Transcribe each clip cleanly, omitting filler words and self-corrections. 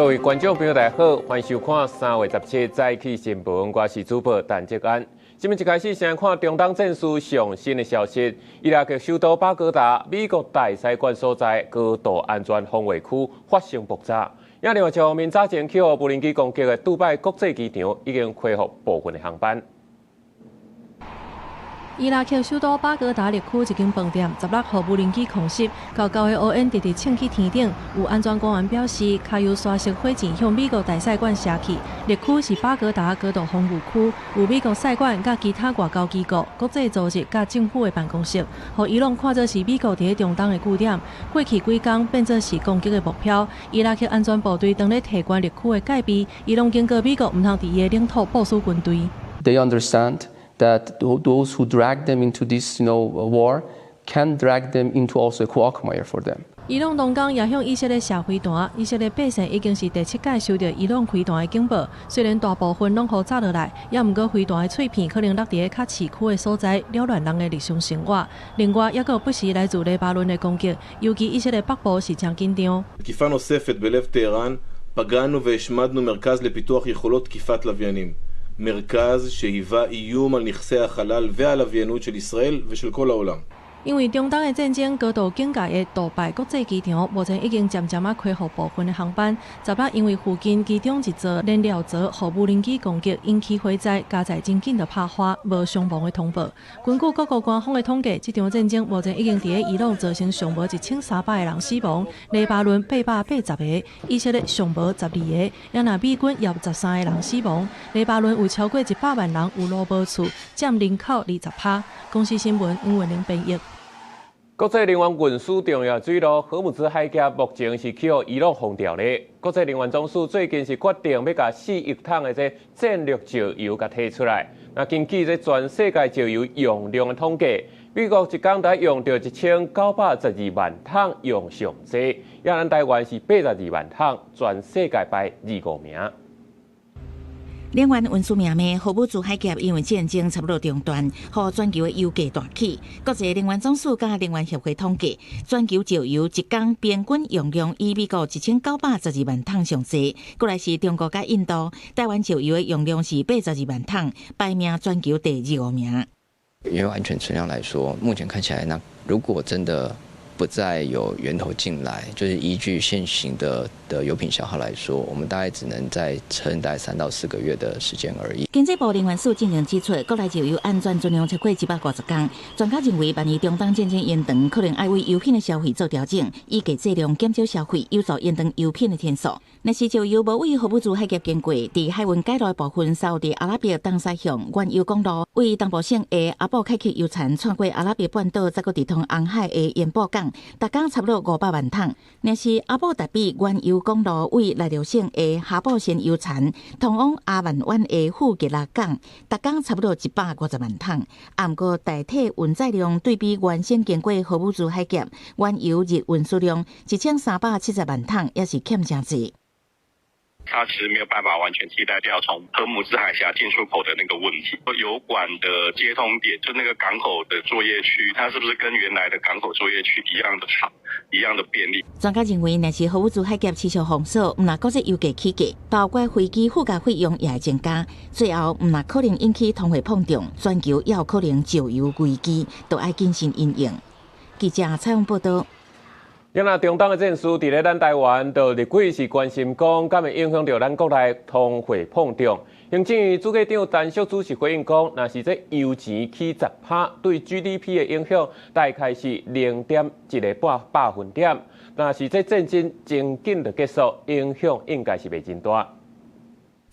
各位觀眾朋友，大家好，歡迎收看3月17早起新聞，我是主播陳哲安。新聞一開始先看中東戰事上新的消息，伊拉克首都巴格達美國大使館所在高度安全防衛區發生爆炸。另外一方面，早前去予無人機攻擊的杜拜國際機場已經恢復部分的航班。伊拉克首都巴格達綠區一間飯店，16號無人機空襲，厚厚的烏煙直直衝去天頂。有安全官員表示，跤油沙式火箭向美國大使館射去。綠區是巴格達高度防禦區，有美國使館、佮其他外交機構、國際組織佮政府的辦公室，予伊朗看做是美國佇中東的據點。過去幾工變做是攻擊的目標。伊拉克安全部隊當咧提懸綠區的戒備，伊朗警告美國毋通佇伊的領土部署軍隊。 They understand that those who drag them into this war can drag them into also a quagmire for them. 伊朗同工也向以色列射飛彈，以色列百姓已經是第七擺收到伊朗飛彈的警報。雖然大部分攏予炸落來，也毋過飛彈的碎片可能落佇咧較市區的所在，擾亂人的日常生活。另外，猶閣有不時來自黎巴嫩的攻擊，尤其以色列北部是誠緊張。 תקיפה נוספת בלב טהרן, פגענו והשמדנו מרכז לפיתוח יכולות תקיפת לוויינים. מרכז שהיווה איום על נכסי החלל והלוויינות של ישראל ושל כל העולם. 因為中東的戰爭，高度警戒的杜拜國際機場，目前已經漸漸仔恢復部分的航班。十六因為附近其中一座燃料槽予無人機攻擊，引起火災，加載真緊就拍火，無傷亡的通報。根據各國官方的統計，這場戰爭目前已經佇咧伊朗造成上無1300個人死亡，黎巴嫩880個，以色列上無12個，也若美軍也有13個人死亡。黎巴嫩有超過100萬人有路無厝，佔人口20趴。公視新聞黃文玲編譯。國際能源運輸重要水路荷姆茲海峽目前是去予伊朗封著咧。國際能源總署最近是決定欲共4億桶的這戰略石油共提出來。那根據這全世界石油用量的統計，美國一工得用著1912萬桶用上濟，也咱台灣是82萬桶，全世界排25名。能源運輸命脈荷姆茲海峽因為戰爭差不多中斷，予全球的油價大起。國際能源總署佮能源協會統計，全球石油一工平均用量以美國1912萬桶上濟，過來是中國佮印度。台灣石油的用量是82萬桶，排名全球第25名。原油安全存量來說，目前看起來，那如果真的不再有源頭進來，就是依據現行的油品消耗來說，我們大概只能再撐大概3到4個月的時間而已。經濟部能源署進前指出，國內石油安全存量超過150工。專家認為，萬一中東戰爭延長，可能愛為油品的消費做調整，以低劑量減少消費，有助延長油品的天數。若是石油無為荷姆茲海峽經過，佇海運解路的部分，沙烏地阿拉伯東西向原油公路，為東部省的阿布凱克油田穿過阿拉伯半島，再閣直通紅海的延布港，逐工差不多500萬桶。若是阿布達比原油公路為內陸省的哈布仙油田通往阿曼灣的富吉拉港，逐工差不多150萬桶。啊，毋過代替運載量對比原先經過荷姆茲海峽原油日運輸量1370萬桶，也是欠誠濟。它其實沒有辦法完全替代掉從荷姆茲海峽進出口的那個問題。油管的接通點，就那個港口的作業區，它是不是跟原來的港口作業區一樣的長，一樣的便利？專家認為，若是荷姆茲海峽持續封鎖，毋但國際油價起價，包括飛機附加費用也會增加，最後毋但可能引起通貨膨脹，全球也有可能石油危機，都愛謹慎因應。記者採訪報道。那中東的戰事，佇咧咱台灣，就立委是關心講，敢會影響著咱國內通貨膨脹。行政院主計長陳淑芷是回應講，若是這油錢起10趴，對 GDP 的影響大概是0.1個半百分點。若是這戰爭真緊就結束，影響應該是袂真大。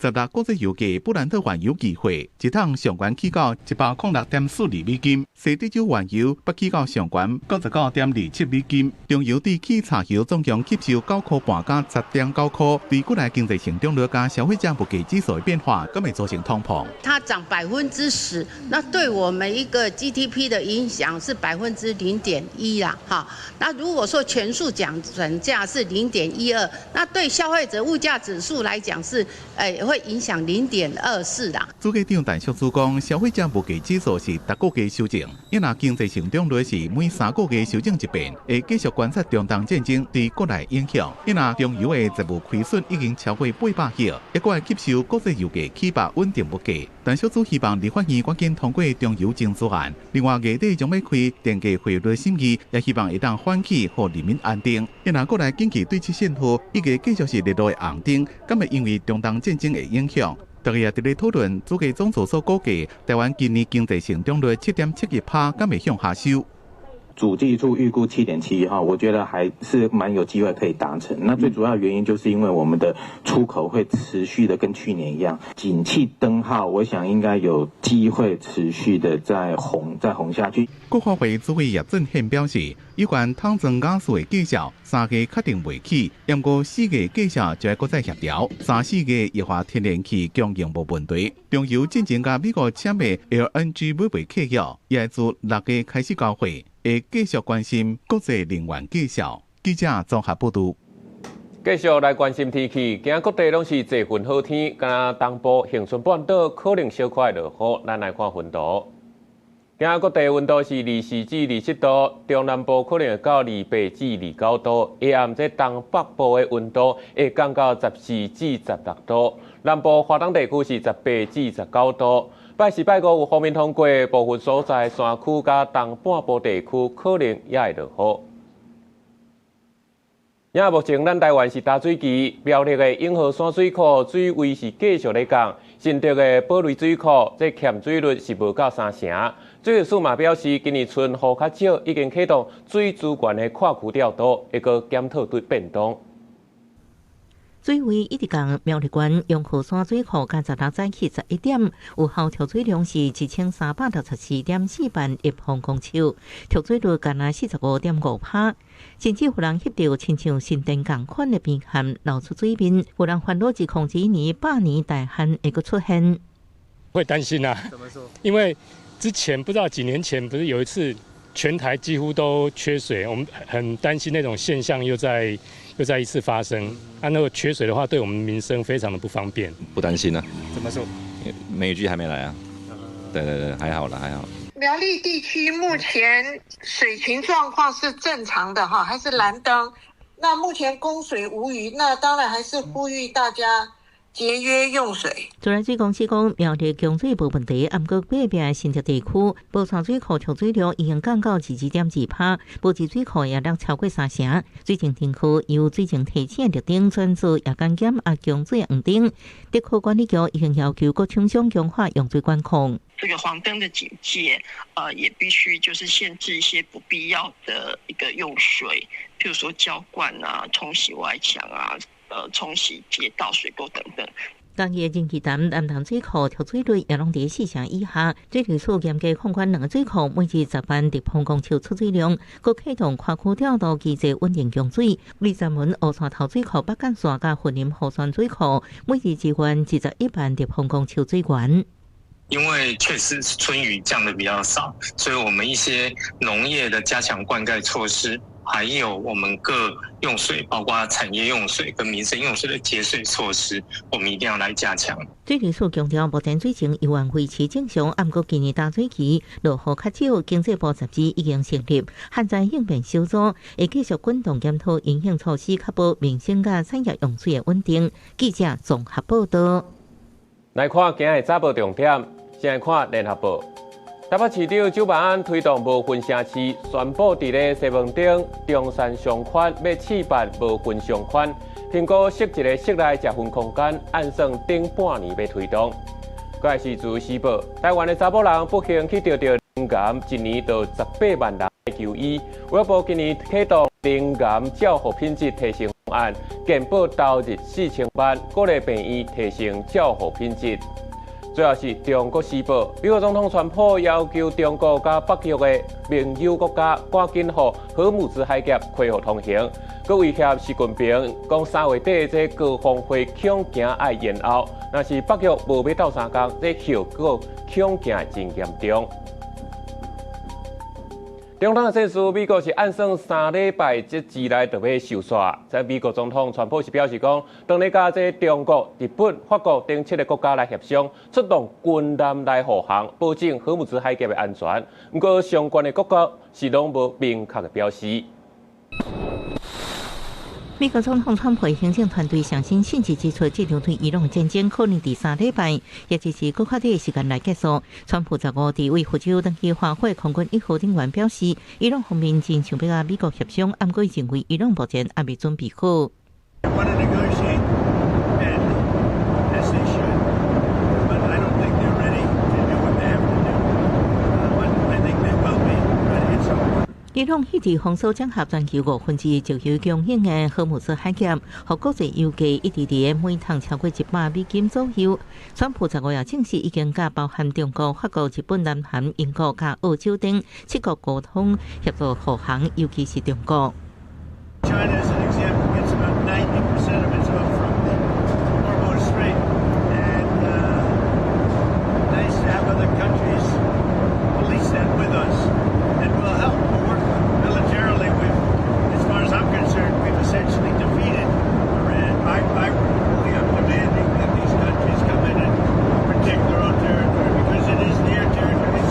十六國際油價布蘭特原油期貨一桶上懸起到106.42美金，西德州原油北起到上懸99.27美金。中油對汽柴油總共吸收9塊半佮10.9塊，對國內經濟成長率佮消費者物價指數的變化，敢會造成通膨。它漲10%，那對我們一個 GDP 的影響是0.1%啦，哈。那如果說全數講轉價是0.12，那對消費者物價指數來講是，會影響0.24啦。主計長陳淑珠講，消費者物價指數是逐個月修正，伊若經濟成長率是每3個月修正一遍，會繼續觀察中東戰爭對國內影響。伊若中油的財務虧損已經超過800億，猶閣會吸收國際油價起伏穩定物價。陳淑珠希望立法院趕緊通過中油增資案，另外月底將欲開電價匯率審議，也希望會當緩起，予人民安定。伊若國內經濟對策信號，預計繼續是熱度的紅燈，敢會因為中東戰爭的影響？大家也佇咧討論，主計總處所估計，台灣今年經濟成長率7.71%，敢會向下修？主計處預估7.7哈，我覺得還是蠻有機會可以達成。那最主要原因就是因為我們的出口會持續的跟去年一樣，景氣燈號，我想應該有機會持續的再紅再紅下去。國發會主委葉振憲表示，有關桶裝瓦斯的價數，3月確定袂起，毋過4月價數就愛閣再協調。三四月液化天然氣供應無問題。中油進前佮美國簽的 LNG 買賣契約，也會自6月開始交貨。會繼續關心國際能源價數。記者綜合報導。繼續來關心天氣，今日各地攏是濟雲好天，敢若東部恆春半島可能小可會落雨。咱來看溫度，今日各地溫度是24至27度，中南部可能會到28至29度。下暗這東北部的溫度會降到14至16度，南部華東地區是18至19度。拜四、拜五有鋒面通過，部分所在山區佮東半部地區可能也會落雨。也目前咱台灣是焦水期，苗栗的永和山水庫水位是繼續咧降，新竹的寶瑞水庫這欠水率是無夠三成。水利署嘛表示，今年春雨較少，已經啟動水資源的跨區調度，會閣檢討對變動。水位一直降，苗栗縣永和山水庫佮十六早起11點，有效蓄水量是1364.4萬立方公尺，蓄水率干焦45.5%。甚至有人翕著親像神殿仝款的邊坎露出水面，有人煩惱2001年百年大旱會閣出現。會擔心啊？怎麼說？因為之前不知道幾年前不是有一次全台幾乎都缺水，我們很擔心那種現象又再一次發生。啊，那個缺水的話，對我們民生非常的不方便。不擔心啊？怎麼說？梅雨季還沒來啊。對對對，還好啦，還好。苗栗地區目前水情狀況是正常的哈，還是藍燈。那目前供水無虞，那當然還是呼籲大家節約用水。自來水公司講，苗栗供水無問題，毋過隔壁新竹地區寶山水庫蓄水量已經降到22.2%，布置水庫也落超過三成。水情停課由水情提醒綠燈轉做夜間減壓供水黃燈，竹科管理局已經要求各廠商強化用水管控。這個黃燈的警戒，也必須就是限制一些不必要的一個用水，譬如說澆灌啊、沖洗外牆啊、沖洗街道、水溝等等。嘉義仁濟潭南潭水庫蓄水率也攏佇四成以下，水利署嚴格控管兩個水庫每日10萬立方公尺出水量，閣啟動跨區調度機制穩定供水。瑞三門烏山頭水庫北幹線佮雲林湖山水庫每日支援21萬立方公尺水源。因為確實春雨降得比較少，所以我們一些農業的加強灌溉措施，還有我們各用水，包括產業用水跟民生用水的節水措施，我們一定要來加強。水利署強調，目前水情猶原維持正常，毋過今年焦水期落雨較少，經濟部十二已經成立旱災應變小組，會繼續滾動檢討因應措施，確保民生佮產業用水的穩定。記者綜合報道。來看今日早報重點，先來看聯合報。台北市長蔣萬安推動無痕城市，宣布佇咧西門町中山商圈欲試辦無痕商圈，評估設一个室內食薰空間，按算頂半年欲推動。過來是自由時報，台灣的查某人不幸去著著乳癌，一年就18萬人求醫。衛福部今年啟動乳癌照護品質提升方案，健保投入4000萬，鼓勵病院提升照護品質。最後是中國時報，美國總統川普要求中國佮北約的盟友國家趕緊予荷姆茲海峽恢復通行，閣威脅習近平講3月底這高峰會恐驚愛延後，若是北約無欲鬥相共，這後果恐驚真嚴重。中東的戰事，美國是按算3禮拜這之內就欲收煞。在美國總統川普是表示講，當咧佮這中國、日本、法國等七个國家來協商，出動軍艦來護航，保證荷姆茲海峽的安全。毋過相關的國家是攏無明確的表示。美國總統川普行政團隊上新信息指出，這場對伊朗戰爭可能佇3禮拜，也就是閣較短的時間來結束。川普15佇位佛州轉去花火空軍一號頂懸表示，伊朗方面真想欲佮美國協商，毋過認為伊朗目前猶未準備好。 Want to negotiate, and as they should, but I don't think they're ready to do what they have to do. But I think they will be. But it's a 伊朗一直封鎖整合全球1/5石油供應的荷姆茲海峽，予國際油價一直佇每桶超過100美金左右。川普15也證實已經佮包含中國、法國、日本、南韓、英國佮澳洲等七國溝通協助護航，尤其是中國。 China, as an example, gets about 90% of its oil from the Hormuz Strait, and nice to have other countries police that with us, and we'll help. We'll work militarily. We've, as far as I'm concerned, we've essentially defeated Iran. I really am demanding that these countries come in and protect their own territory because it is their territory.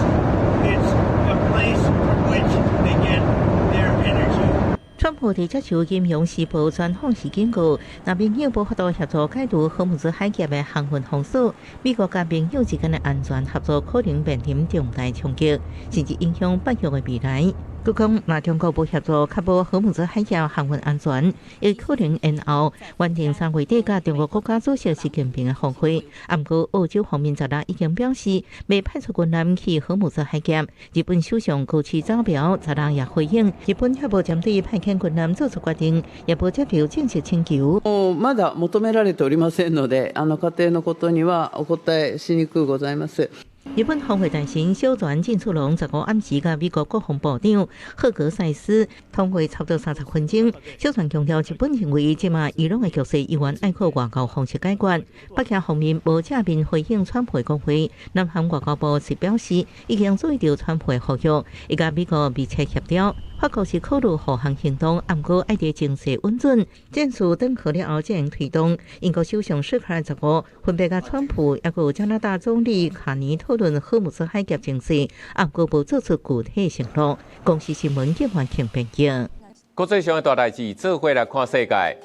It's the place from which they get their energy. 川普佇接受《金融時報》專訪時警告，若盟友無法度協助解除荷姆茲海峽的航運封鎖，美國佮盟友之間的安全合作可能面臨重大衝擊，甚至影響北約的未來。閣講，若中國無協助確保荷姆茲海峽航運安全，會可能延後原定3月底佮中國國家主席習近平的峰會。毋過澳洲方面昨日已經表示，欲派出軍艦去荷姆茲海峽。日本首相高市早苗昨日也回應，日本還無針對派遣軍艦做出決定，也無接到正式請求。まだ求められておりませんので、仮定のことにはお答えしにくうございます。日本防衛大臣小泉進次郎15暗時佮美國國防部長赫格塞斯通話差不多30分鐘。小泉強調，日本認為這馬伊朗的局勢猶原愛靠外交方式解決。北京方面無正面回應川普的講話，南韓外交部則表示已經注意著川普的呼籲，會佮美國密切協調。法國是考慮護航行動，毋過愛佇情勢穩準、戰事轉好了後才會推動。英國首相施凱爾15分別佮川普，抑閣有加拿大總理卡尼討論荷姆茲海峽情勢，毋過無做出具體承諾。公視新聞葉萬慶編譯。國際上的大代誌，做伙來看世界。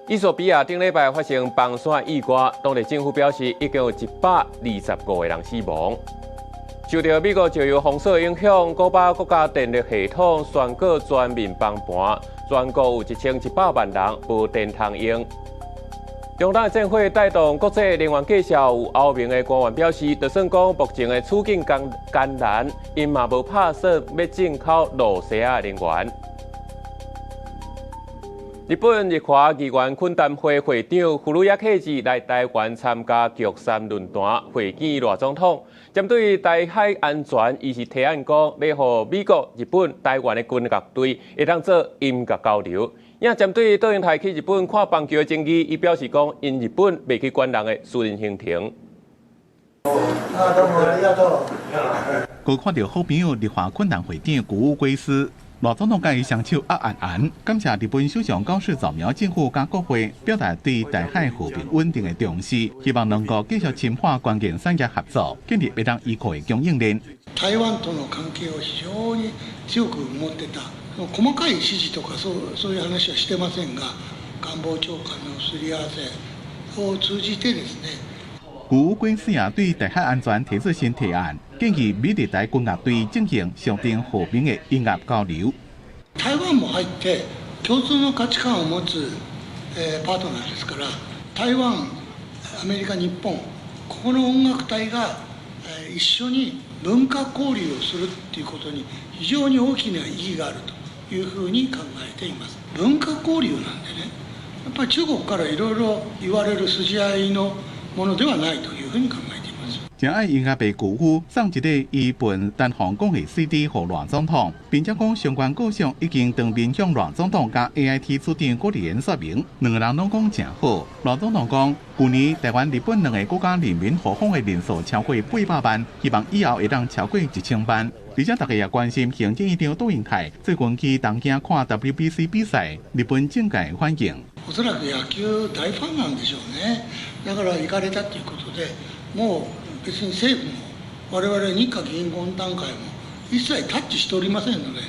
衣索比亞頂禮拜發生崩山意外，當地政府表示已經有125個人死亡。受著美國石油封鎖影響，古巴國家電力系統宣告全面崩盤，全國有1100萬人無電通用。中東的戰火帶動國際能源價數，有歐盟的官員表示，就算講目前的處境艱難，𪜶嘛無拍算欲進口露西亞能源。日本日華議員懇談會會長古屋圭司來台灣參加玉山論壇會見賴總統，針對台海安全，伊是提案講，欲予美國、日本、台灣的軍樂隊會當做音樂交流。也針對卓榮泰去日本看棒球的爭議，伊表示講，𪜶日本袂去管人的私人行程。閣看著好朋友日華懇談會長古屋圭司。賴總統佮伊雙手握按按，感謝日本首相高市早苗政府佮國會表達對台海和平穩定的重視，希望兩國繼續深化關鍵產業合作，建立會當依靠的供應鏈。台灣との関係を非常に強く思ってた。細かい指示とかそういう話はしてませんが、官房長官のすり合わせを通じてですね。古屋圭司也對台海安全提出新提案，建議美日台軍樂隊進行象徵和平的音樂交流。台灣も入って共通の価値観を持つパートナーですから、台灣、アメリカ、日本、ここの音楽隊が一緒に文化交流をするっていうことに非常に大きな意義があるというふうに考えています。文化交流なんでね、やっぱり中国からいろいろ言われる筋合いのものではないというふうに考えています。誠愛𪜶阿爸舅父送一個伊分單方講的 CD 予賴總統，並且講相關構想已經當面向賴總統佮 AIT 處長郭立仁說明，兩个人攏講誠好。賴總統講，舊年台灣、日本兩个國家人民互訪的人數超過800萬，希望以後會當超過1000萬。而且大家也關心行政院長杜英泰最近去東京看 WBC 比賽，日本政界反應。おそらく野球大ファンなんでしょうね。だから行かれたということで、もう別に政府も我々日華議員懇談会も一切タッチしておりませんので、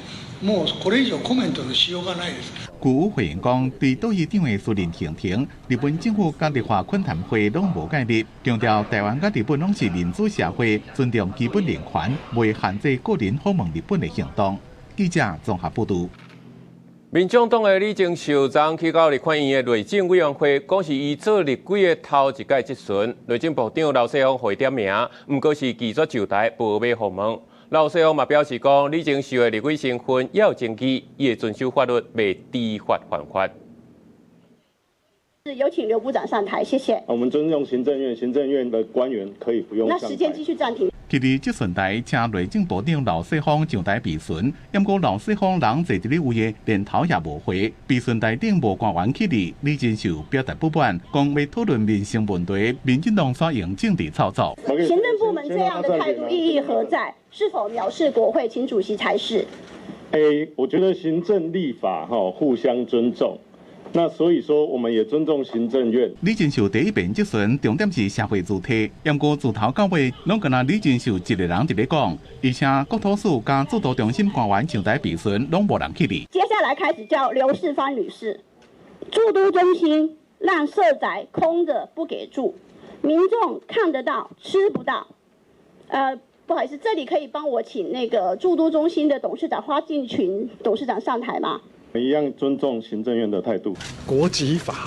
もうこれ以上コメントのしようがないです。據有回應講，對杜議長的私人行程，日本政府佮立法懇談會攏無介入，強調台灣佮日本攏是民主社會，尊重基本人權，袂限制個人訪問日本的行動。記者綜合報導。民眾黨的李貞秀昨去到立法院的內政委員會，講是伊做立委的頭一屆質詢，內政部長劉世芳予伊點名，毋過是拒絕就台，無欲訪問。劉世芳嘛表示講，李貞秀的立委身份猶有爭議，伊會遵守法律，袂知法犯法。有請劉部長上台，謝謝。我們尊重行政院，行政院的官員可以不用。那時間繼續暫停。佇咧質詢台請內政部長劉世芳上台備詢，毋過劉世芳人坐佇咧位的，連頭也無回。備詢台頂無官員起立，李貞秀表達不滿，講欲討論民生問題，民進黨煞用政治操作。行政部門這樣的態度意義何在？是否藐視國會？請主席裁示。欸，我覺得行政立法哈互相尊重。那所以說，我們也尊重行政院。李貞秀第一遍質詢重點是社會主題，毋過自頭到尾攏干焦李貞秀一個人佇咧講，而且國土署佮駐都中心官員上台備詢，攏無人起立。接下來開始叫劉世芳女士，住都中心讓社宅空著不給住，民眾看得到吃不到。不好意思，這裡可以幫我請那個住都中心的董事長花敬群董事長上台嗎？一樣尊重行政院的態度。國籍法，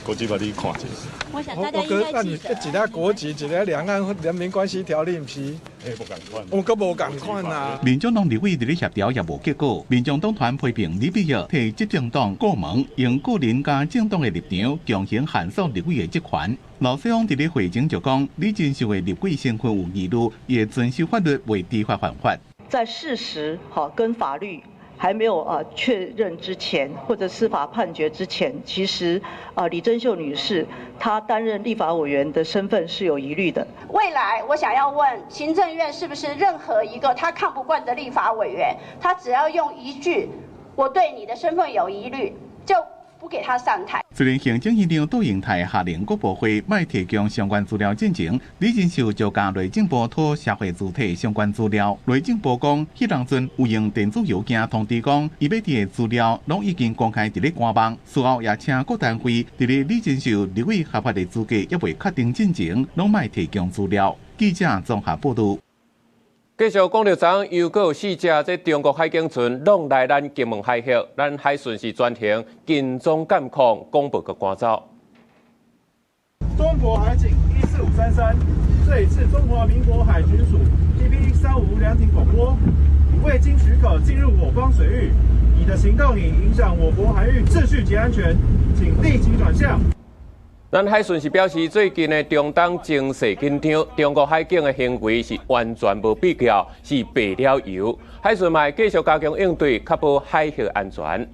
國籍法你看一下。我想大家應該記得。一個國籍，一个兩岸人民關係條例，毋是？欸，無仝款。我閣無仝款啊。民眾黨立委佇咧協調也無結果，民眾黨團批評李碧玉替執政黨顧門，用個人佮政黨的立場強行限縮立委的職權。劉世芳佇咧會前就講，李貞秀的立委身份有疑慮，伊會遵守法律，袂知法犯法。在事實哈跟法律還沒有啊確認之前，或者司法判決之前，其實啊李貞秀女士她擔任立法委員的身份是有疑慮的。未來我想要問行政院，是不是任何一個他看不慣的立法委員，他只要用一句我對你的身份有疑慮，就不給他上台。雖然行政院長杜英泰下令國部會莫提供相關資料進前，李貞秀就共內政部討社會主體相關資料。內政部講，彼當陣有用電子郵件通知講，伊欲佇的資料攏已經公開佇咧官網。事後也請各單位佇咧李貞秀立委合法的資格猶未確定進前，攏莫提供資料。記者綜合報導。繼續講著昨昏，又閣有四隻這中國海警船弄來咱金門海峽，咱海巡是全程跟蹤監控，廣播閣趕走。中國海警14533，這裡是中華民國海巡署 TP 355兩艇廣播，你未經許可進入我方水域，你的行動已影響我國海域秩序及安全，請立即轉向。咱海巡是表示，最近的中東情勢緊張，中國海警的行為是完全無必要，是白了油。海巡嘛會繼續加強應對，確保海域安全。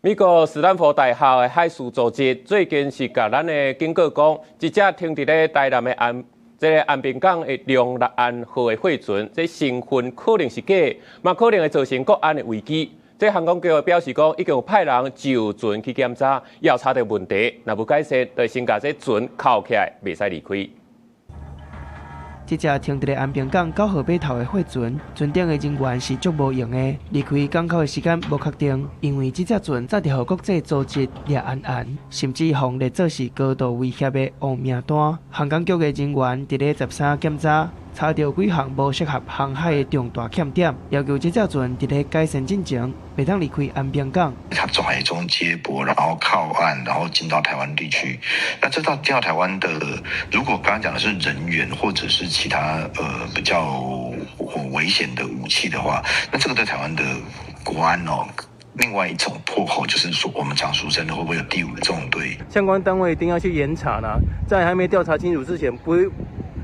美國斯坦福大學的海事組織最近是共咱的警告講，一隻停佇咧台南的安這个安平港的龍樂安號的貨船，這身份可能是假，嘛可能會造成國安的危機。這航管局表示講，已經有派人就船去檢查，調查著問題，若無改善，就先共這船銬起來，袂使離開。這隻停佇咧安平港9號碼頭的貨船，船頂的人員是足無閒的，離開港口的時間無確定，因為這隻船早就予國際組織列安安，甚至予列做是高度威脅的黃名單。航管局的人員佇咧13檢查，查著幾項無適合航海的重大欠點，要求這隻船佇咧改善進前，袂當離開安平港。它從海中接駁，然後靠岸，然後進到台灣地區。那這到進到台灣的，如果剛剛講的是人員或者是其他比較危險的武器的話，那這個對台灣的國安哦，另外一種破口，就是說我們講俗稱的會不會有第五縱隊？相關單位一定要去嚴查啦，在還沒調查清楚之前，不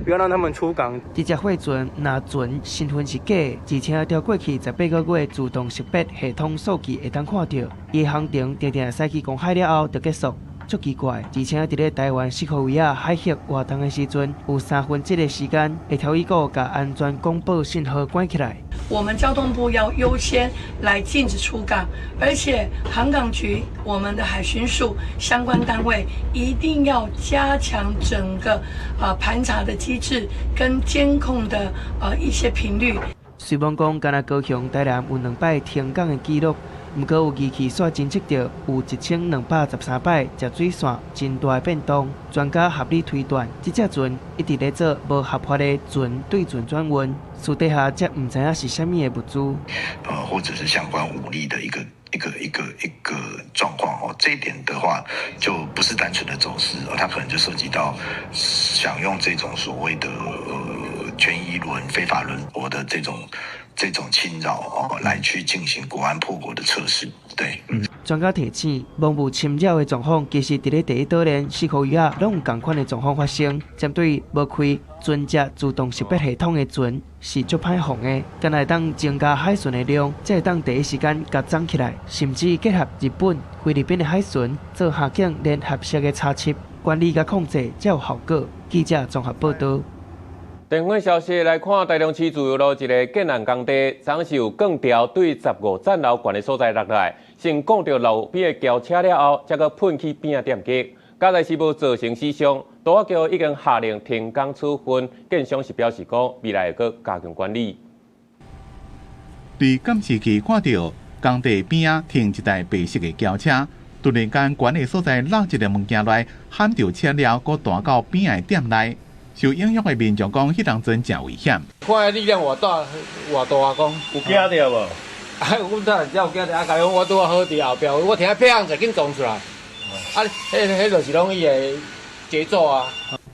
要讓他們出港。這隻貨船若船身份是假，而且調過去18個月自動識別系統數據會當看著，伊的航程定定駛去公海了後就結束。足奇怪，而且佇咧台灣西科維亞海域活動的時陣，有1/3的時間會調一個共安全廣播信號關起來。我們交通部要優先來禁止出港，而且航港局、我們的海巡署相關單位一定要加強整個盤查的機制跟監控的一些頻率。雖罔講，干焦高雄、台南有2擺停港的記錄。毋過有儀器煞偵測著有1213擺食水線真大的變動，專家合理推斷，這隻船一直咧做無合法的船對船轉運，私底下才毋知影是啥物的物資。或者是相關武力的一個狀況哦，這一點的話就不是單純的走私，它可能就涉及到想用這種所謂的權益輪、非法輪駁的這種侵擾哦，來去進行國安破國的測試。對，專家提醒，網路侵擾的狀況，其實佇咧第一島鏈四箍魚仔攏有仝款的狀況發生。針對無開船隻自動識別系統的船是足歹防的，敢若會當增加海巡的量，才會當第一時間共摠起來，甚至結合日本、菲律賓的海巡做航警聯合式的查緝、管理佮控制，才有效果。記者綜合報導。電話消息來看，台中市自由路一个建案工地，昨是有鋼條對15層樓懸的所在落來，先摃著路邊的轎車了後，才閣噴去邊仔店家，佳哉是無造成死傷。都發局已經下令停工處分，建商是表示講未來會閣加強管理。佇監視器看著工地邊仔停一台白色的轎車，突然間懸的所在落一个物件來，撼著車了，閣彈到邊仔的店內。受影響的民眾講，彼當陣誠危險。看力量偌大，偌大啊！講有驚著無？啊，阮當然有驚著啊！共講我拄好佇後壁，我聽砰一緊撞出來。啊，彼就是攏伊的節奏啊。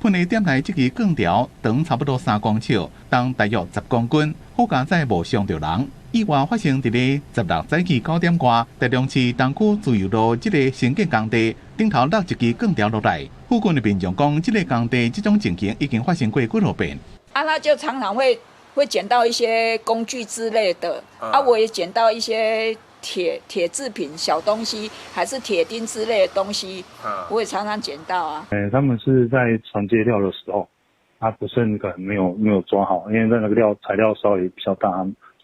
噴的店內這支鋼條長差不多3公尺，重大約10公斤，好佳哉無傷著人。意外發生佇咧16早起9點外，台中市東區自由路這个新建工地頂頭落一支鋼條落來。附近的民眾講，這个工地這種情形已經發生過幾多遍。啊，他就常常會撿到一些工具之類的，啊，我也撿到一些鐵製品、小東西，還是鐵釘之類的東西，我也常常撿到啊。他們是在傳接料的時候，他不慎可能沒有抓好，因為在那個材料稍微比較大，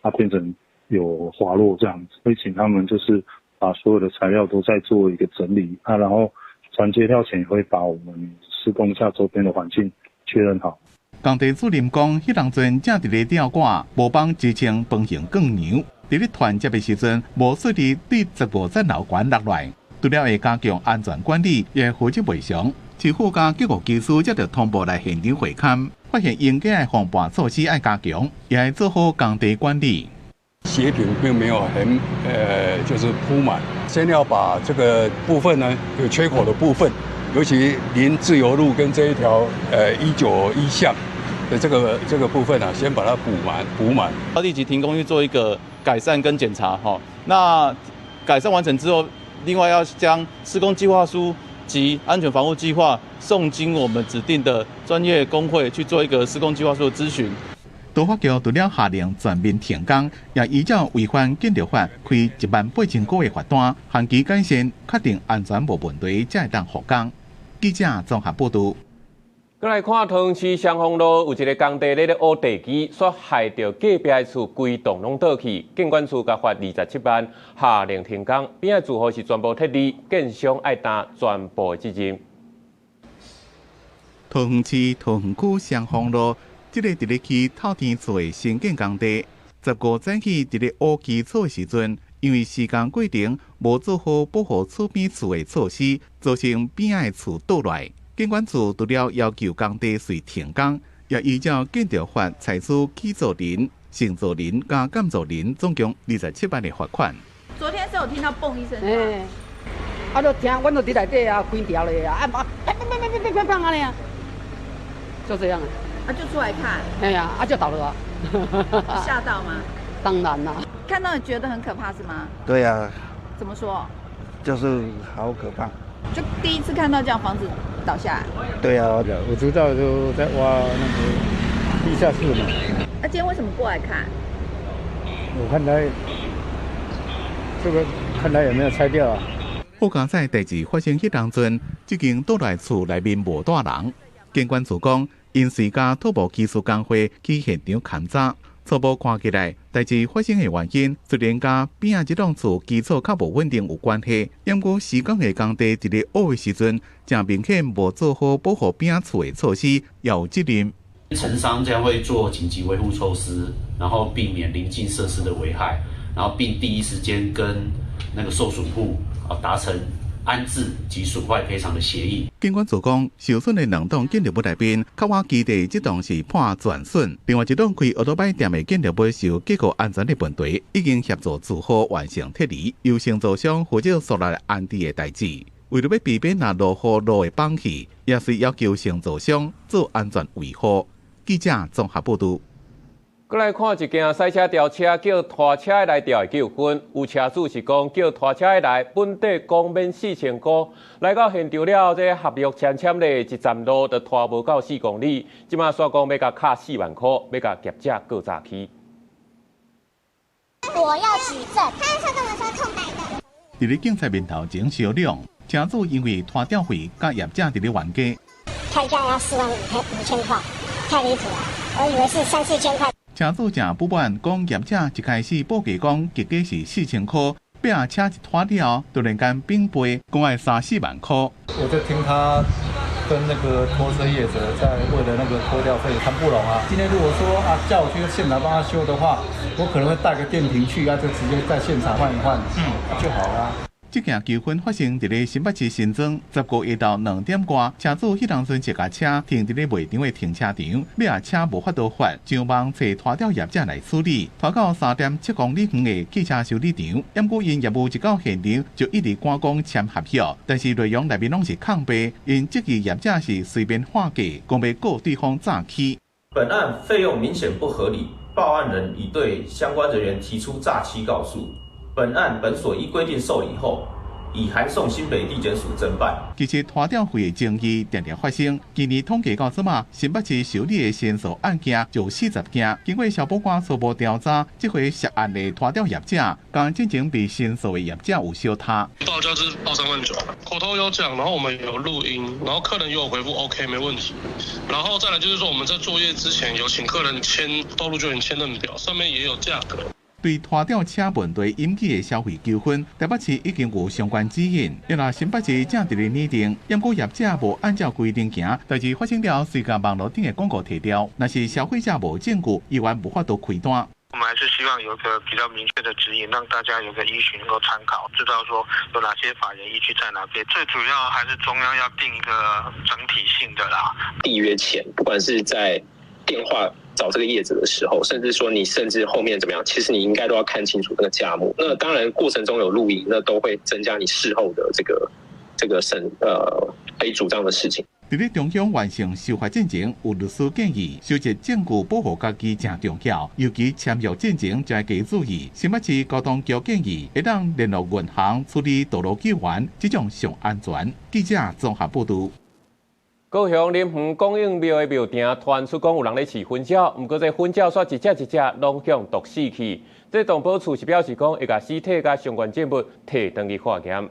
它變成有滑落這樣子，會請他們就是把所有的材料都再做一個整理啊，然後傳接料前也會把我們施工下周邊的環境確認好。工地主任講，彼當陣正佇咧吊掛，無幫支撐方形鋼梁，佇咧傳接的時陣，無順利對15層樓懸落來。除了會加強安全管理，也負責賠償。市府佮結構技師接著通報來現場會勘，發現應該的防範措施愛加強，也愛做好工地管理。斜平並沒有很就是鋪滿。先要把這個部分呢，有缺口的部分，尤其臨自由路跟這一條191巷的這個部分啊，先把它補滿。要立即停工去做一個改善跟檢查哈。那改善完成之後，另外要將施工計劃書及安全防護計劃送經我們指定的專業工會去做一個施工計劃書的諮詢。都發局除了下令全面停工，也依照違反建築法開18000塊的罰單，限期改善，確定安全無問題，才會當復工。記者綜合報導。閣來看桃園市雙峰路有一个工地咧挖地基，煞害著隔壁的厝規棟攏倒去，建管處共罰27萬，下令停工。邊仔住戶是全部撤離，建商愛擔全部的責任。桃園市桃園區雙峰路。這个佇咧起透天厝的新建工地，15早起佇咧挖基礎的時陣，因為施工過程無做好保護厝邊厝的措施，造成邊仔的厝倒來。建管處除了要求工地隨停工，也依照建築法採取起造人、承造人佮監造人總共27萬的罰款。昨天是有聽到嘣一聲。啊，就聽，阮就佇內底啊，關掉咧啊，啊，砰砰砰砰砰砰砰按呢啊，就這樣啊。啊，就出來看。哎呀，啊就倒了啊。嚇到嗎？當然啦。看到你覺得很可怕是嗎？對啊，怎麼說？就是好可怕。就第一次看到這樣房子倒下來。對啊，我知道就在挖那個地下室嘛。那今天為什麼過來看？我看他這個，看他有沒有拆掉啊？好佳哉代誌發生彼當陣，這間倒落厝內面無蹛人。警管處講，𪜶隨佮土木技術工會去現場勘查，初步看起來，代誌發生的原因雖然佮邊仔這棟厝基礎較無穩定有關係，毋過施工的工地佇咧挖的時陣，誠明顯無做好保護邊仔厝的措施，也有責任。承商將會做緊急維護措施，然後避免鄰近設施的危害，然後並第一時間跟那個受損戶啊達成安置及損壞賠償的協議。警管處講，受損的兩棟建築物內面，較倚基地這棟是判全損，另外一棟開歐多擺店的建築物受結構安全的問題，已經協助住戶完成撤離，由承造商負責續來安置的代誌。為著欲避免若落雨路會崩去，也是要求承造商做安全維護。記者綜合報導。閣來看一件賽車吊車叫拖車的來吊的糾紛，有車主是講叫拖車的來，本底講免4000箍，來到現場了後，這合約簽簽咧，一站路就拖無夠4公里，這馬煞講欲共敲4萬箍，欲共業者告詐欺。我要舉證，他是跟我說空白的。佇咧警察面頭前相量，車主因為拖吊費佮業者佇咧冤家。開價要4萬5000塊，太離譜了，我以為是三四千塊。車主誠不滿，講業者一開始報價講價格是4000箍，壁車一拖了，突然間變倍，講愛三四萬箍。我就聽他跟那個拖車業者在為了那個拖吊費談不攏啊。今天如果說啊叫我去現場幫他修的話，我可能會帶個電瓶去啊，就直接在現場換一換，就好啦。這件糾紛發生佇咧新北市新莊15下晝2點外，車主彼當陣一共車停佇咧賣場的停車場，尾仔車無法度還，上網揣拖吊業者來處理，拖到3.7公里遠的汽車修理廠。毋過𪜶業務一到現場就一直趕講簽合約，但是內容內面攏是空白，𪜶質疑業者是隨便喊價，講欲告對方詐欺。本案費用明顯不合理，報案人已對相關人員提出詐欺告訴。本案本所依規定受理後，已函送新北地檢署偵辦。其實拖吊費的爭議常常發生。今年統計到這馬，新北市受理的申訴案件就40件。經過消保官初步調查，這回涉案的拖吊業者，佮進前被申訴的業者有相差。報價是報3萬9，口頭有講，然後我們有錄音，然後客人也有回覆 OK 沒問題。然後再來就是說，我們在作業之前有請客人簽道路救援簽認表，上面也有價格。對拖吊車問題引起的消費糾紛，台北市已經有相關指引。若新北市正佇咧擬定，毋過業者無按照規定行，代誌發生了，隨共網路頂的廣告提掉。若是消費者無證據，依然無法度開單。我們還是希望有一個比較明確的指引，讓大家有個依循能夠參考，知道說有哪些法源依據在哪邊。最主要還是中央要定一個整體性的啦。締約前，不管是在電話找這個業者的時候，甚至說你甚至後面怎麼樣，其實你應該都要看清楚那個價目。那當然過程中有錄音，那都會增加你事後的這個審可以主張的事情。佇咧中央完成修法進前，有律師建議，收集證據保護家己誠重要，尤其簽約進前就愛加注意。新北市交通局建議，會當聯絡銀行處理道路救援，這種上安全。記者綜合報導。高雄林園觀音廟的廟埕傳出講有人咧飼粉鳥，毋過這粉鳥煞一隻一隻攏予毒死去。這動保處是表示講會共屍體佮相關證物提轉去化驗。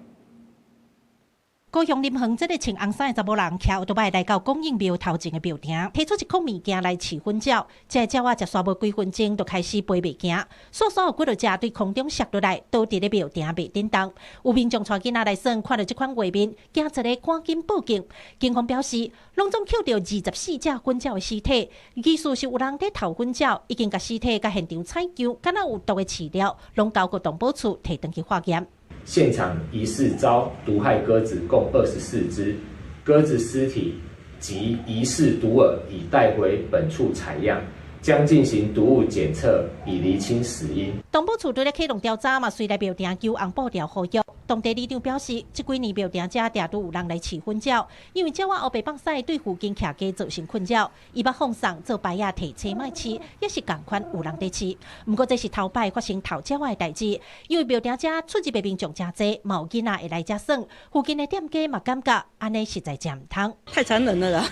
高雄林園這个穿紅衫的查某人，騎歐多擺來到觀音廟頭前的廟埕，提出一箍物件來飼粉鳥。這个鳥仔食煞無幾分鐘，就開始飛袂行，煞煞有幾落隻對空中摔落來，倒佇咧廟埕袂振動。有民眾帶囡仔來耍，看到這款畫面，驚一个趕緊報警。警方表示，攏總抾著24隻粉鳥的屍體，疑似是有人佇偷粉鳥，已經共屍體佮現場採樣，敢若有毒的飼料，攏交予動保處提轉去化驗。現場疑似遭毒害鴿子共24隻，鴿子屍體及疑似毒饵已帶回本處採樣，將進行毒物檢測，以釐清死因。動保處對咧啟動調查嘛，隨來廟埕求紅布條合約。當地里長表示，這幾年廟埕遮定都有人來飼粉鳥，因為鳥仔烏白放屎對附近徛家造成困擾。伊捌放送做牌仔提醒莫飼，也是仝款有人佇飼。毋過這是頭擺發生偷鳥仔的代誌，因為廟埕遮出入的民眾誠濟，嘛有囡仔會來遮耍，附近的店家嘛感覺按呢實在誠毋通。太殘忍了啦！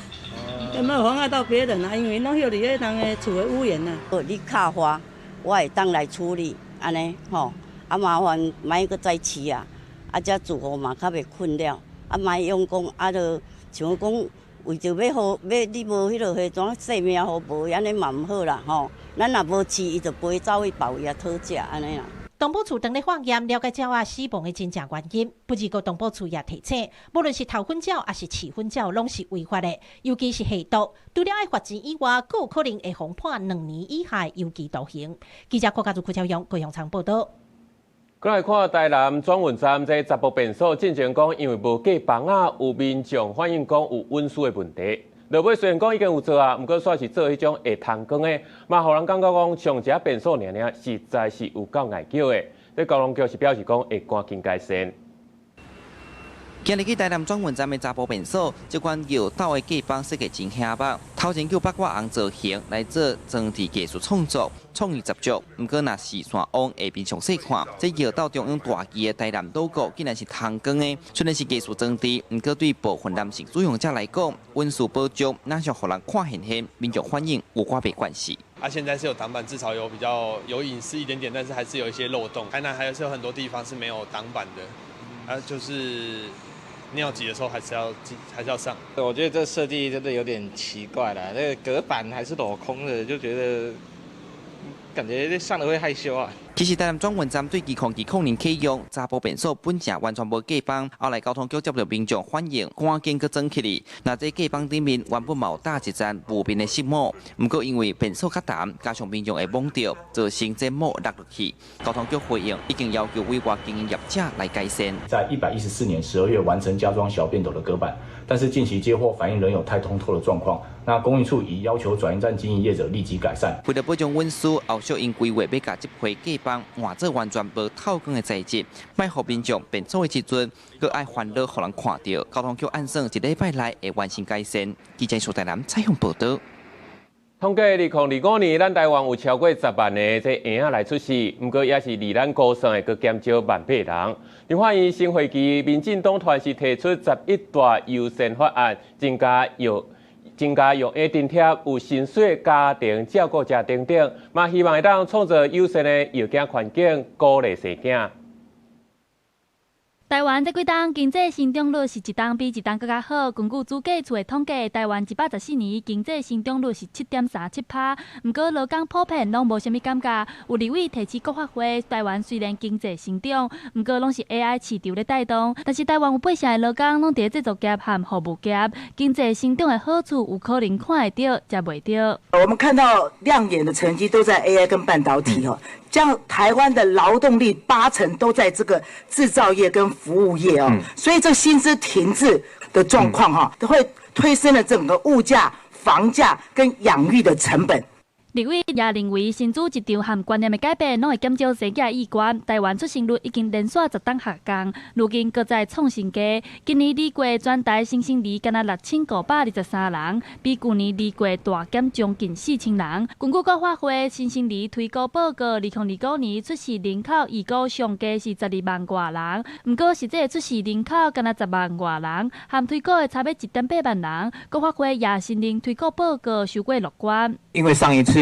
有沒有妨礙到別人啊？因為攏歇佇彼人的厝的屋檐啊。你敲花，我會當來處理，按呢吼，啊麻煩莫閣再飼啊，啊這住戶嘛較袂困擾，啊莫用講啊，就像講為著欲予欲你無彼落彼怎性命予無，按呢嘛毋好啦吼。咱若無飼，伊就飛走去別位啊討食按呢啦。動保處當咧化驗了解鳥仔死亡的真正原因，不過動保處也提醒，無論是偷糞鳥抑是飼糞鳥，攏是違法的，尤其是下毒，除了愛罰錢以外，閣有可能會予判2年以下有期徒刑。記者郭家祖、柯超勇、高雄場報導。過來看台南轉運站這查埔便所，進前講因為無隔板仔，有民眾反映講有隱私的問題。落尾雖然講已經有做啊，毋過煞是做彼種會通光的，嘛予人感覺講上一個便所爾爾，實在是有夠礙叫的。這交通局是表示講會趕緊改善。今日去台南轉運站的查埔便所，這款尿斗的隔板設計真顯目，頭前叫北瓜紅造型來做裝置藝術創作，創意十足。毋過若視線往下邊詳細看，這尿斗中央大支的台南 logo 竟然是通光的。雖然是藝術裝置，毋過對部分男性使用者來講，隱私保障若是予人看現現，民眾反應有寡袂慣勢。啊，現在是有擋板，至少有比較有隱私一點點，但是還是有一些漏洞。台南還是有很多地方是沒有擋板的，啊，就是尿急的時候還是要上。我覺得這設計真的有點奇怪啦，那個隔板還是鏤空的，就覺得感覺上了會害羞啊。其實台南轉運站對2020年啟用，查埔便所本正完全無隔板，後來交通局接到民眾反映，趕緊閣裝起來。若這隔板頂面原本嘛有搭一層霧面的飾膜，毋過因為便所較澹，加上民眾會摸著，造成這膜落落去。交通局回應，已經要求委外經營業者來改善。在114年12月完成加裝小便斗的隔板，但是近期接獲反映仍有太通透的狀況。那公運處已要求轉運站經營業者立即改善。為了保障隱私，後續𪜶規劃欲共這塊隔板換做完全無透光的材質，莫予民眾便所的時陣，閣愛煩惱予人看著。交通局按算一禮拜內會完成改善。記者蘇台南採訪報導。統計2025年，咱台灣有超過10萬个這嬰仔來出世，毋過也是離咱估算的閣減少1.8萬人。立法院新會期，民進黨團是提出11大優先法案，增加育嬰津貼、有薪水家庭照顧者等等，嘛希望會當創造友善的育囝環境，鼓勵生囝。台灣這幾冬經濟成長率是一冬比一冬閣較好。根據主計處的統計，台灣114年經濟成長率是7.37%。毋過勞工普遍攏無啥物感覺。有立委提起國發會，台灣雖然經濟成長，毋過攏是 AI 市場咧帶動。但是台灣有8成的勞工攏佇咧製造業和服務業，經濟成長的好處有可能看會著，食袂著。我們看到亮眼的成績都在 AI 跟半導體哦，這樣台灣的勞動力8成都在這個製造業跟服務業哦，所以這薪資停滯的狀況哈，都會推升了整個物價、房價跟養育的成本。立委也認為，薪資市場和觀念的改變，攏會減少生囝意願。台灣出生率已經連續10冬下降，如今閣再創新低。今年累計全台新生兒干焦6523人，比舊年累計大減將近4000人。根據國發會新生兒推估報告，2025年出世人口預估上低是12萬外人，毋過實際出世人口干焦10萬外人，和推估的差欲1.8萬人。國發會也承認推估報告傷過樂觀。因為上一次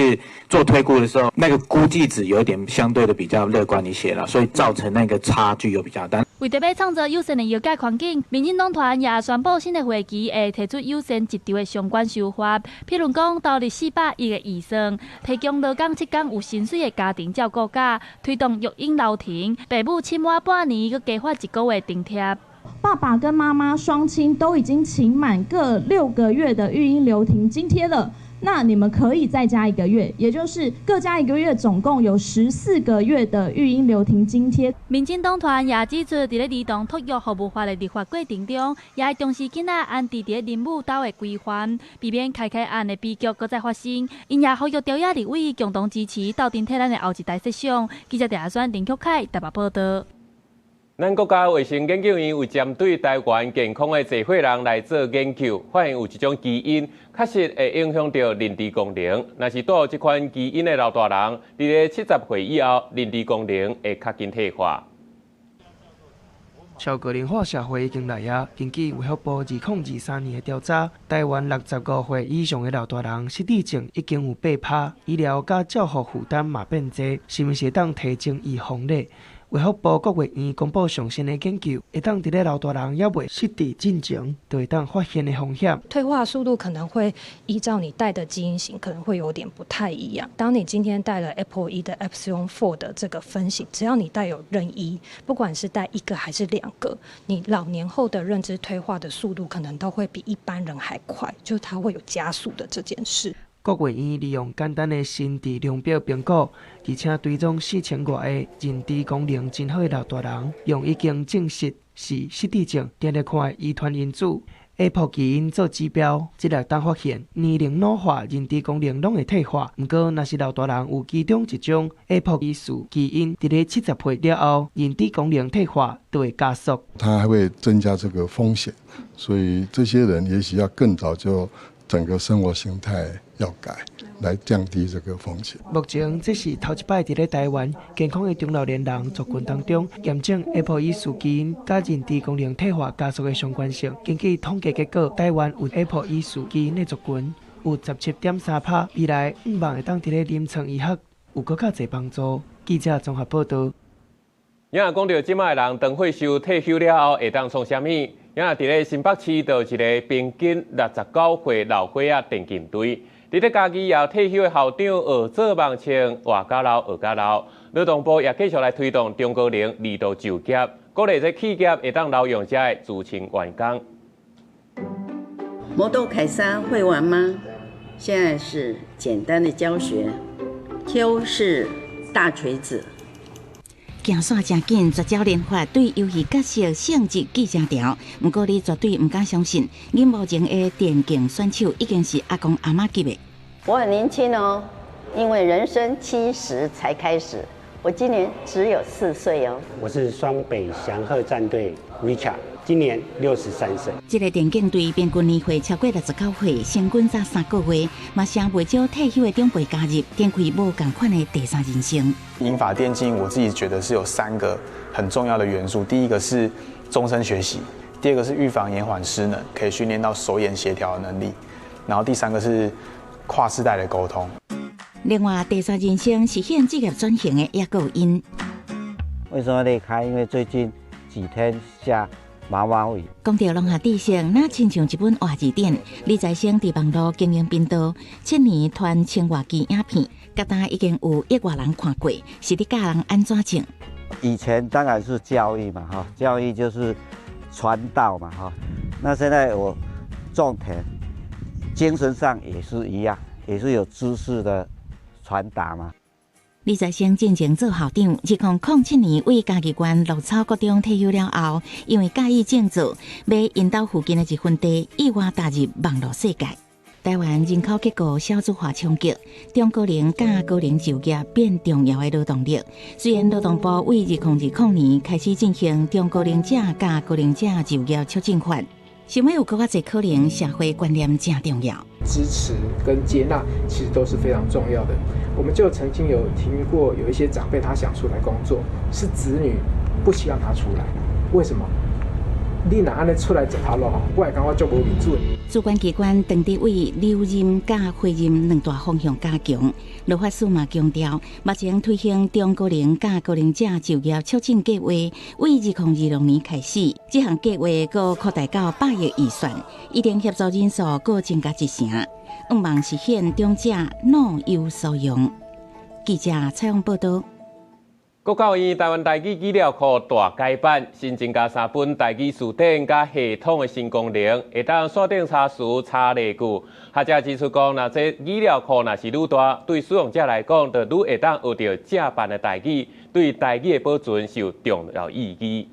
做推估的時候，那個估計值有點相對的比較樂觀一些了，所以造成那個差距又比較大。為著欲創造友善的育囝環境，民進黨團也宣布新的會期會提出友善職場的相關修法，譬如講投入400億的預算，提供勞工7工有薪水的家庭照顧假，推動育嬰留停，爸母請滿半年，閣加發一個月津貼。爸爸跟媽媽雙親都已經請滿各6個月的育嬰留停津貼了。那你們可以再加一個月，也就是各加一個月，總共有14個月的育嬰留停津貼。民進黨團也指出，佇咧兒童托育服務法的立法過程中，也會重視囡仔安置佇咧恁母兜的規範，避免開開案的悲劇閣再發生。𪜶也呼籲朝野立委共同支持，鬥陣替咱的後一代設想。記者鄭阿選、林曲凱台北報道。咱國家衛生研究院有針對台灣健康的濟歲人來做研究，發現有一種基因確實會影響著認知功能。若是帶有這款基因的老大人，佇咧70歲以後，認知功能會較緊退化。超高齡化社會已經來啊！根據衛福部2023年的調查，台灣65歲以上的老大人失智症已經有8%，醫療佮照護負擔嘛變濟，是毋是會當提前預防咧？衛福部國衛院公布上新的研究，會當佇咧老大人猶未失智進前，就會當發現的風險。退化速度可能會依照你帶的基因型，可能會有點不太一樣。當你今天帶了 APOE 的 Epsilon 4的這個分型，只要你帶有任一，不管是帶一個還是兩個，你老年後的認知退化的速度可能都會比一般人還快，就它會有加速的這件事。國衛院利用簡單的心智量表評估，而且追蹤4000外个認知功能真好的老大人，用已經證實是失智症定定看的遺傳因子 APOE 基因做指標，這會當發現年齡老化、認知功能攏會退化。毋過，若是老大人有其中一種 APOE4基因，佇咧70歲了後，認知功能退化就會加速。它還會增加這個風險，所以這些人也許要更早就整個生活形態要改，來降低這個風險。目前這是頭一擺佇咧台灣健康的中老年人族群當中驗證 APOE4基因佮認知功能退化加速的相關性。根據統計結果，台灣有 APOE4基因的族群有17.3%，未來向望會當佇咧臨床醫學有閣較濟幫助。記者綜合報道。也講著這擺的人，當歲數退休了後會當創啥物？也佇咧新北市就有一個平均69歲老歲仔電競隊，佇咧家己也退休的校長學做網穿，活甲老學甲老。勞動部也繼續來推動中高齡二度就業，鼓勵這企業會當留用遮的資深員工。魔鬥凱撒會玩嗎？現在是簡單的教學。Q 是大錘子。行線誠緊，絕招連發，對遊戲角色性質記誠牢。毋過你絕對毋敢相信，螢幕前的電競選手已經是阿公阿嬤級的。我很年輕哦，因為人生70才開始，我今年只有4歲哦。我是雙北祥鶴戰隊 Richard，今年63歲。這個電競隊平均年歲超過69歲，成軍才3個月，嘛誠袂少退休的長輩加入，展開無仝款的第三人生。銀髮電競，我自己覺得是有三個很重要的元素。第一個是終身學習，第二個是預防延緩失能，可以訓練到手眼協調的能力，然後第三個是跨世代的溝通。另外，第三人生實現職業轉型的也閣有𪜶。為什麼離開？因為最近幾天下毛毛雨。講著農業知識，若親像一本活字典。李在生佇網路經營頻道，7年傳千外支影片，到今已經有億外人看過，是咧教人按怎種。以前當然是教育嘛，哈，教育就是傳道嘛，哈。那現在我種田，精神上也是一樣，也是有知識的傳達嘛。李在生進前做校長，2007年為嘉義縣鹿草國中退休了後，因為佮意種作，買𪜶兜附近的一分地，意外踏入網路世界。台灣人口結構少子化衝擊，中高齡佮高齡就業變重要的勞動力。雖然勞動部為2020年開始進行中高齡者佮高齡者就業促進法，想欲有閣較濟可能，社會觀念誠重要。支持跟接納其實都是非常重要的。我們就曾經有聽過有一些長輩他想出來工作，是子女不希望他出來，為什麼？你若按呢出來食頭路，我會感覺足無面子。主管機關當地為留任佮回任兩大方向加強，羅法師嘛強調，目前推行中高齡佮高齡者就業促進計劃，為2026年開始，這項計劃閣擴大到100億預算，一定協助人數閣增加一成，向望實現長者老有所養。記者採訪報道。國教院台灣台語語料庫大改版，新增加三本台語辭典佮系統的新功能，會當線頂查詞、查例句。學者指出講，若這語料庫若是愈大，對使用者來講，就愈會當學著正版的台語，對台語的保存是有重要意義。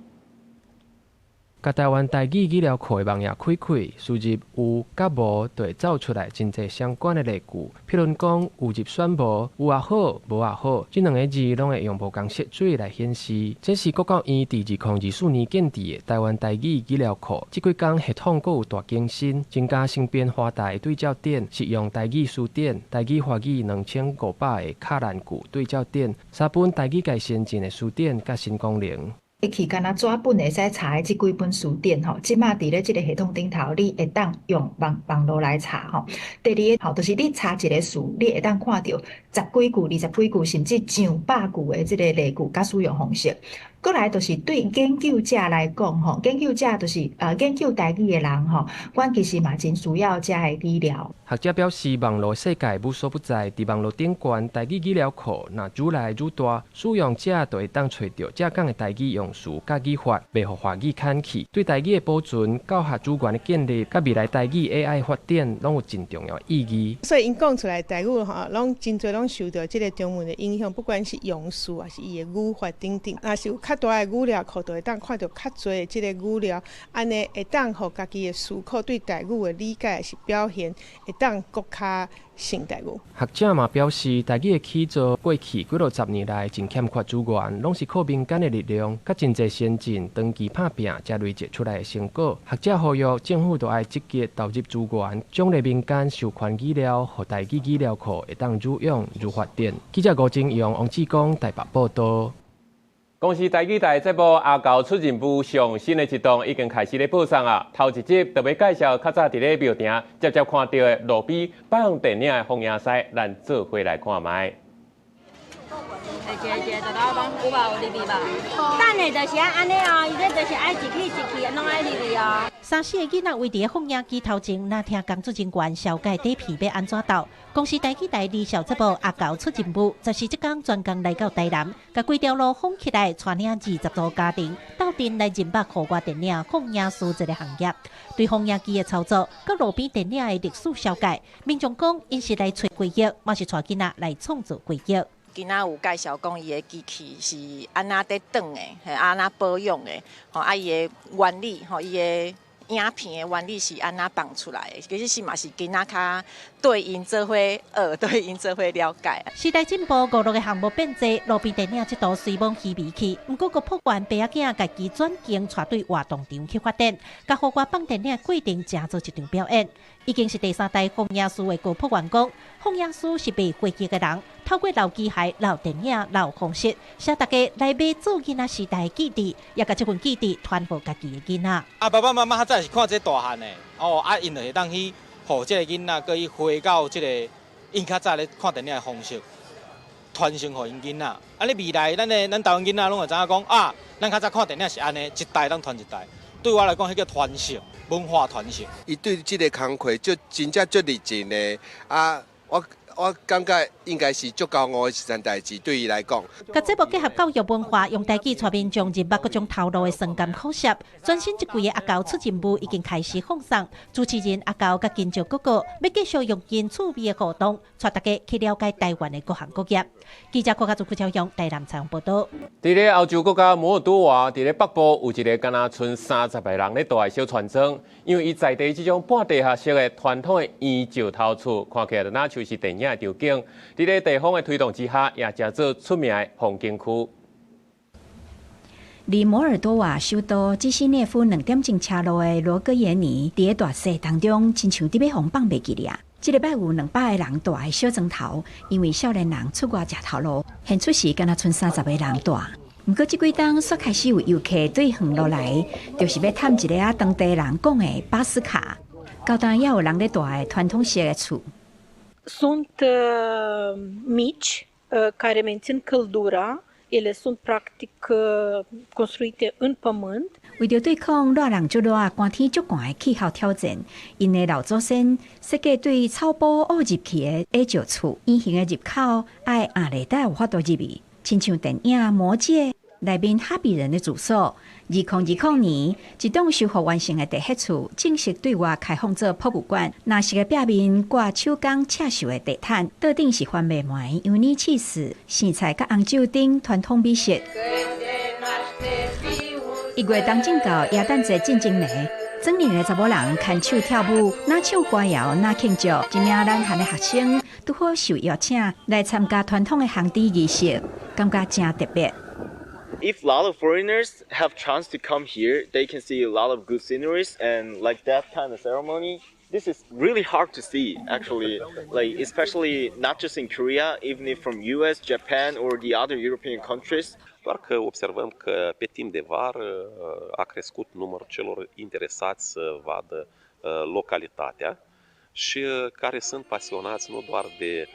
共台灣台語語料庫的網頁開開，輸入有佮無，就會走出來真濟相關的例句。譬如講，有入選無？有也好，無也好，這兩个字攏會用無仝色水來顯示。這是國教院佇2024年建置的台灣台語語料庫。這幾工系統閣有大更新，增加新編華台對照典，實用台語辭典、台語華語2500个卡難句對照典，三本台語界先進的辭典佮新功能。過去干焦紙本會使查的這幾本辭典吼，這馬佇咧這个系統頂頭，你會當用網路來查吼。第二个吼，就是你查一个詞，你會當看著十幾句、20幾句，甚至上百句的這个例句佮使用方式。閣來就是對研究者來講吼，研究者就是研究台語的人吼，阮其實嘛真需要遮个資料。學者表示，網路世界無所不在，佇網路頂懸台語語料庫若愈來愈大，使用者就會當揣著正港的台語用詞佮語法，袂予華語崁去。對台語的保存、教學資源的建立，佮未來台語 AI 發展，攏有真重要的意義。所以𪜶講出來台語吼，攏真濟攏受著這个中文的影響，不管是用詞抑是伊的語法等等，若是有較大的語料庫，就會當看著較濟的這个語料，按呢會當予家己的思考對台語的理解是表現，會當閣較勝台語。學者嘛表示，台語的起造過去幾落十年來真欠缺資源，攏是靠民間的力量，佮真濟先進長期拍拚才累積出來的成果。學者呼籲政府著愛積極投入資源，獎勵民間授權語料，予台語語料庫會當愈用愈發展。記者吳金陽、王志剛台北報導。公視台語台節目《阿猴出任務》上新的一檔已經開始咧播送啊！頭一集特別介紹較早佇咧廟埕捷捷看著的路邊放電影的放映師，咱做伙來看覓。一个一个大家講有無有入去吧？等下就是按呢哦，伊這就是愛一去一去，攏愛入去哦。三四个囡仔圍佇咧放映機頭前，若聽工作人員紹介底片欲按怎鬥。公視台語台離校節目《阿猴出任務》，就是這工專工來到台南，共規條路封起來，帶領20組家庭鬥陣來認捌戶外電影放映師這个行業。對放映機的操作，佮路邊電影的歷史紹介，民眾講，𪜶是來揣回憶，嘛是帶囡仔來創造回憶。囡仔有介紹講伊的機器是按怎佇轉的，嘿，按怎保養的，吼，啊伊的原理，吼，伊的影片的原理是按怎放出來的，其實是嘛是囡仔較對𪜶做伙學，對𪜶做伙了解。時代進步，娛樂的項目變濟，路邊電影這途隨罔稀微去。毋過，國復原爸仔囝家己轉型，帶隊活動場去發展，共戶外放電影過程成做一場表演。已經是第三代放映師的高復原講，放映師是賣回憶的人，透過老機械、老電影、老方式，帶大家來買做囡仔時代的記憶，也共這份記憶傳予家己的囡仔。啊，爸爸媽媽較早是看這大漢的，哦，啊，𪜶就會當去，予這个囡仔，閣去回到這个𪜶較早咧看電影的方式，傳承予𪜶囡仔。啊，你未來咱的咱台灣囡仔攏會知影講啊，咱較早看電影是按呢，一代當傳一代。對我來講，彼叫傳承，文化傳承。伊對這个工課足真正足熱情的啊！我感覺應該是足驕傲的一件代誌，對伊來講。共節目結合教育文化，用台語帶民眾認捌各種頭路的酸甘苦澀。全新一季的阿猴出任務已經開始放送。主持人阿猴佮金石哥哥欲繼續用真趣味的互動，帶大家去了解台灣的各行各業。記者郭家祖、郭朝陽台南採訪報導。佇咧歐洲國家摩爾多瓦，佇咧北部有一个敢若賰30个人咧蹛的小村莊，因為伊在地這種半地下式的傳統的圓石頭厝，看起來就若像是電影的場景。佇咧地方的推動之下，也成做出名的風景區。離摩爾多瓦首都基希涅夫2點鐘車路的羅戈耶尼，佇咧大雪當中，親像佇欲予放袂記咧。這禮拜有200个人蹛的小莊頭，因為少年人出外食頭路，現出時敢若賰30个人蹛。毋過這幾冬，煞開始有遊客對遠路來，就是欲探一个仔當地人講的巴斯卡。到今猶有人咧蹛的傳統式的厝。 Sunt mici care mențin căldura. Ele sunt practic construite în pământ. 為著對抗熱人足熱、寒天足寒的氣候挑戰，𪜶的老祖先設計對草埔挖入去的矮石厝，圓形的入口愛按禮帶有法度入去。親像電影《魔戒》內面哈比人的住所。2020年，一棟修復完成的地鐵厝正式對外開放做博物館。藍色的壁面掛手工刺繡的地毯，桌頂是番麥糜、羊奶起司、生菜佮紅酒等傳統美食。1月中正到耶誕節進前暝，整年的查某人牽手跳舞，若唱歌謠，若慶祝。一名南韓的學生拄好受邀請來參加傳統的烘豬儀式，感覺誠特別。 If a lot of foreigners have chance to come here, they can see a lot of good sceneries and like that kind of ceremony. This is really hard to see, actually, like especially not just in Korea, even if from US, Japan or the other European countries. Doar că observăm că pe timp de vară a crescut numărul celor interesați să vadă localitatea și care sunt pasionați nu doar de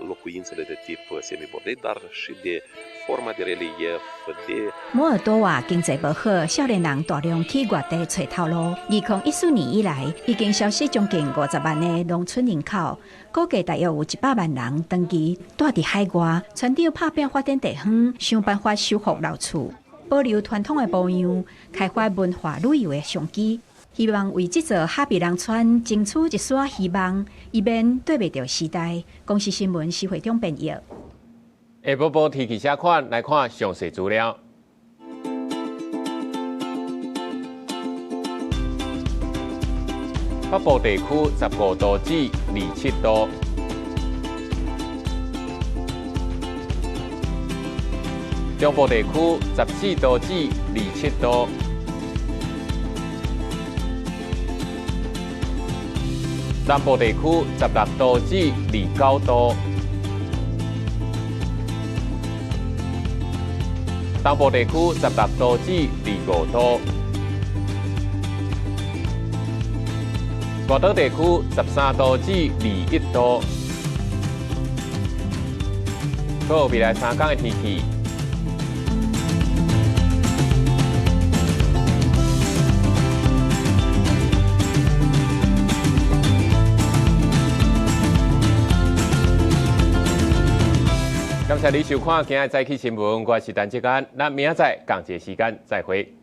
locuințele de tip semibordei, dar și de forma de relief, de 摩爾多瓦經濟無好，少年人大量去外地揣頭路。2014年以來，已經消失將近50萬的農村人口，估計大約有100萬人長期蹛佇海外。村長拍拚發展地方，想辦法修復老厝，保留傳統的模樣，開發文化旅遊的商機。希望為這座哈比人村爭取一絲希望，以免對袂著時代。公視新聞施會長編譯。下晡晡天氣啥款？來看詳細資料。北部地區15度至27度，中部地區14度至27度，南部地區16度至29度。東部地區16度至25度，外島地區13度至21度。好，未來3天的天氣。感謝你收看今日早起新聞，我是陳志安，咱明仔載仝一个時間再會。